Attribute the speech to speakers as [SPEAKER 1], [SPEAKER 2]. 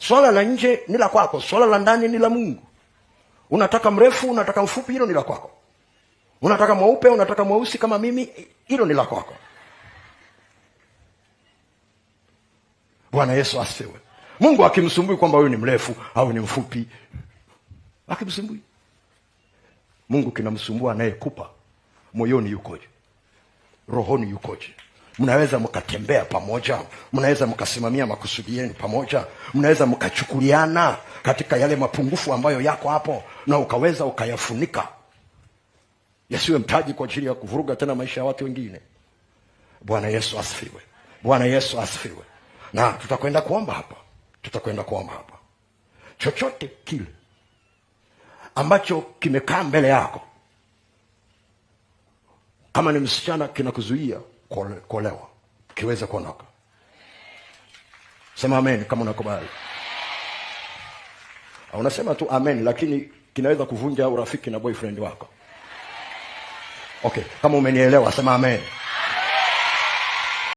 [SPEAKER 1] Swala la nje ni la kwako, swala la ndani ni la Mungu. Unataka mrefu, unataka mfupi, hilo ni la kwako. Unataka mweupe, unataka mweusi kama mimi, hilo ni la kwako. Bwana Yesu asifiwe. Mungu akimsumbui kwamba huyu ni mrefu au ni mfupi, akimsumbui. Mungu kinamsumbua anayekupa moyoni yukoje, rohoni yukoje. Mnaweza mkatembea pamoja, mnaweza mkasimamia makusudi yenu pamoja, mnaweza mkachukuliana katika yale mapungufu ambayo yako hapo, na ukaweza ukayafunika yasiwe mtaji kwa ajili ya kuvuruga tena maisha ya watu wengine. Bwana Yesu asifiwe. Bwana Yesu asifiwe. Na tutakwenda kuomba hapa, tutakwenda kuomba hapa. Chochote kile ambacho kimekaa mbele yako, kama ni msichana kinakuzuia kuolewa, kiweze kuondoka. Sema amen kama unakubali. Unasema tu amen, lakini kinaweza kuvunja urafiki na boyfriend wako. Okay, kama umenielewa sema amen.